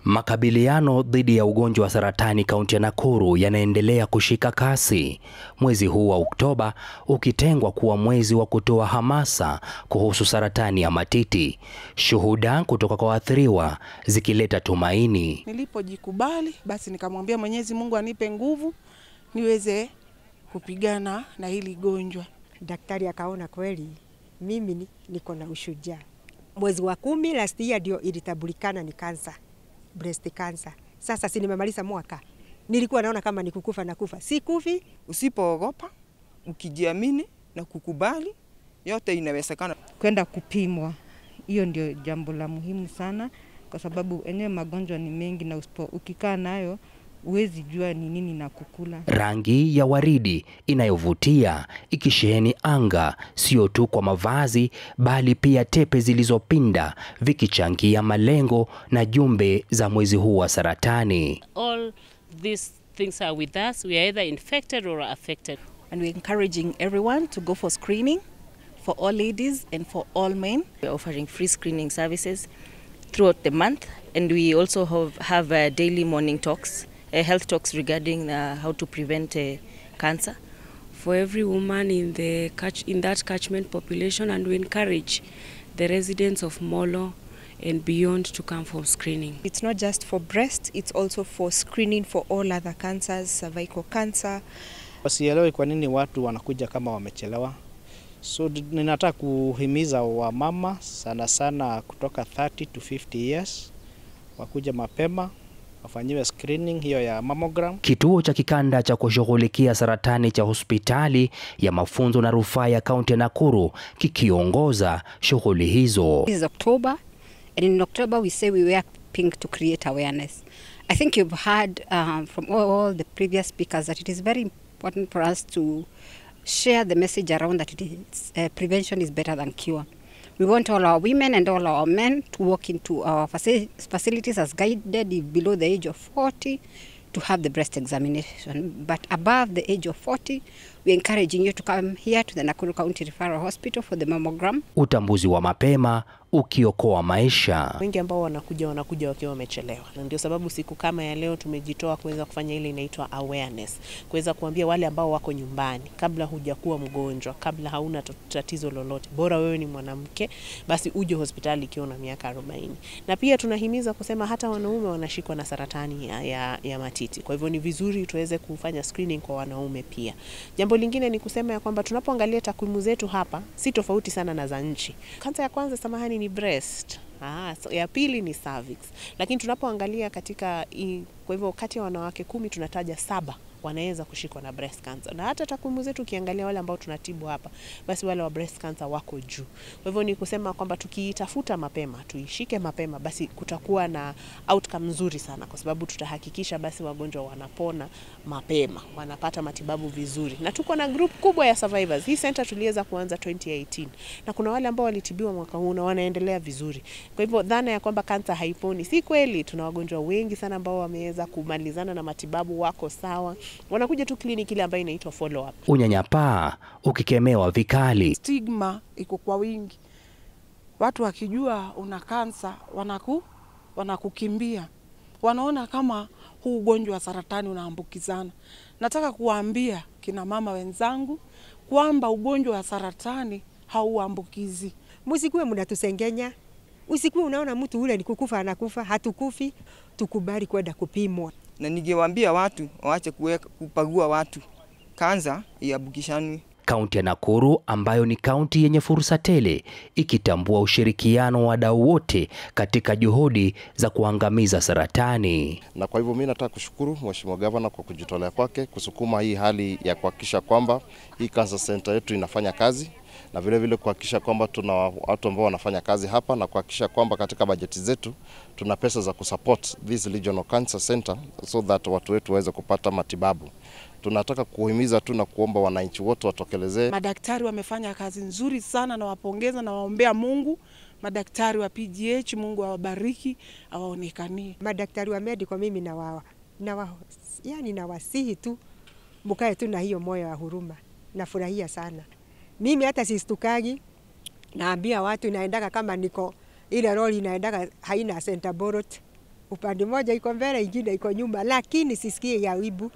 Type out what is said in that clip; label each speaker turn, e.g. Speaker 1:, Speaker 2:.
Speaker 1: Makabiliano dhidi ya ugonjwa wa saratani kaunti ya Nakuru yanaendelea kushika kasi. Mwezi huu wa Oktoba ukitengwa kuwa mwezi wa kutoa hamasa kuhusu saratani ya matiti. Shuhuda kutoka kwa waathiriwa zikileta tumaini.
Speaker 2: Nilipojikubali basi nikamwambia Mwenyezi Mungu anipe nguvu niweze kupigana na hili gonjwa.
Speaker 3: Daktari akaona kweli mimi niko na ushujaa. Mwezi wa 10 last year ndio ilitambulikana ni cancer. Breast cancer. Sasa si nimemaliza mwaka. Nilikuwa naona kama nikukufa na kufa. Sikufi.
Speaker 4: Usipoogopa, ukijiamini na kukubali, yote inawezekana.
Speaker 5: Kwenda kupimwa, hiyo ndio jambo la muhimu sana kwa sababu enyewe magonjwa ni mengi na ukikaa nayo huwezi jua ni nini na kukula.
Speaker 1: Rangi ya waridi inayovutia ikisheheni anga sio tu kwa mavazi bali pia tepe zilizopinda, vikichangia malengo na jumbe za mwezi huu wa saratani.
Speaker 6: All these things are with us. We are either infected or affected.
Speaker 7: And we're encouraging everyone to go for screening for all ladies and for all men.
Speaker 8: We're offering free screening services throughout the month, and we also have daily morning talks. Health talks regarding how to prevent cancer.
Speaker 9: For every woman in that catchment population, and we encourage the residents of Molo and beyond to come for screening.
Speaker 10: It's not just for breast, it's also for screening for all other cancers, cervical cancer.
Speaker 11: Sielewi kwa nini watu wanakuja kama wamechelewa. So ninataka kuhimiza wamama sana sana kutoka 30 to 50 years wakuja mapema, wafanyiwe screening hiyo ya mammogram.
Speaker 1: Kituo cha kikanda cha kushughulikia saratani cha hospitali ya mafunzo na rufaa ya kaunti ya Nakuru kikiongoza shughuli hizo.
Speaker 12: This is October, and in October we say we wear pink to create awareness. I think you've heard from all the previous speakers that it is very important for us to share the message around that it is, prevention is better than cure. We want all our women and all our men to walk into our facilities as guided if below the age of 40 to have the breast examination. But above the age of 40, we're encouraging you to come here to the Nakuru County Referral Hospital for the mammogram.
Speaker 1: Utambuzi wa mapema ukiokoa maisha.
Speaker 13: Wengi ambao wanakuja wakiwa wamechelewa. Na ndio sababu siku kama ya leo tumejitoa kuweza kufanya ile inaitwa awareness. Kuweza kuambia wale ambao wako nyumbani, kabla hujakuwa mgonjwa, kabla hauna tatizo lolote, bora wewe ni mwanamke, basi uje hospitali ikiwa na miaka 40. Na pia tunahimiza kusema hata wanaume wanashikwa na saratani ya matiti. Kwa hivyo ni vizuri tuweze kufanya screening kwa wanaume pia. Jambo lingine ni kusema ya kwamba tunapoangalia takwimu zetu hapa si tofauti sana na za nchi. Kansa ya kwanza, samahani, ni breast. So ya pili ni cervix. Lakini tunapoangalia katika, kwa hivyo kati ya wanawake 10 tunataja 7 wanaweza kushikwa na breast cancer. Na hata takwimu zetu ukiangalia wale ambao tunatibu hapa, basi wale wa breast cancer wako juu. Kwa hivyo ni kusema kwamba tukiitafuta mapema, tuishike mapema, basi kutakuwa na outcome nzuri sana, kwa sababu tutahakikisha basi wagonjwa wanapona mapema, wanapata matibabu vizuri. Na tuko na group kubwa ya survivors. Hii center tuliweza kuanza 2018 na kuna wale ambao walitibiwa mwaka huu na wanaendelea vizuri. Kwa hivyo dhana ya kwamba kansa haiponi si kweli. Tuna wagonjwa wengi sana ambao wameweza kumalizana na matibabu, wako sawa. Wanakuja tu kliniki ile ambayo inaitwa follow up.
Speaker 1: Unyanyapaa ukikemewa vikali.
Speaker 2: Stigma iko kwa wingi. Watu wakijua una kansa wanakukimbia. Wanaona kama huu ugonjwa wa saratani unaambukizana. Nataka kuwaambia kina mama wenzangu kwamba ugonjwa wa saratani hauambukizi.
Speaker 3: Msikuwe mnatusengenya. Usikuwe unaona mtu ule ni kukufa anakufa, hatukufi, tukubali kwenda kupimwa.
Speaker 4: Na ningewaambia watu waache kupagua watu. Kansa iambukishani.
Speaker 1: Kaunti ya Nakuru ambayo ni kaunti yenye fursa tele ikitambua ushirikiano wa wadau wote katika juhudi za kuangamiza saratani.
Speaker 14: Na kwa hivyo mimi nataka kushukuru Mheshimiwa Gavana kwa kujitolea kwake kusukuma hii hali ya kuhakikisha kwamba hii cancer center yetu inafanya kazi, na vile vile kuhakikisha kwamba tuna watu ambao wanafanya kazi hapa, na kuhakikisha kwamba katika bajeti zetu tuna pesa za kusupport this regional cancer center so that watu wetu waweze kupata matibabu. Tunataka kuhimiza tu na kuomba wananchi wote watokelezee.
Speaker 2: Madaktari wamefanya kazi nzuri sana na wapongeza na waombea Mungu. Madaktari wa PGH, Mungu awabariki, awaonekanie.
Speaker 3: Madaktari wa medical mimi yani nawasihi tu mkae tu na hiyo moyo wa huruma. Nafurahia sana. Mimi hata sistukagi, naambia watu naendaga kama niko ile lori inaendaga haina center bolt. Upande mmoja iko mbele, ingine iko nyuma, lakini sisikie ya aibu.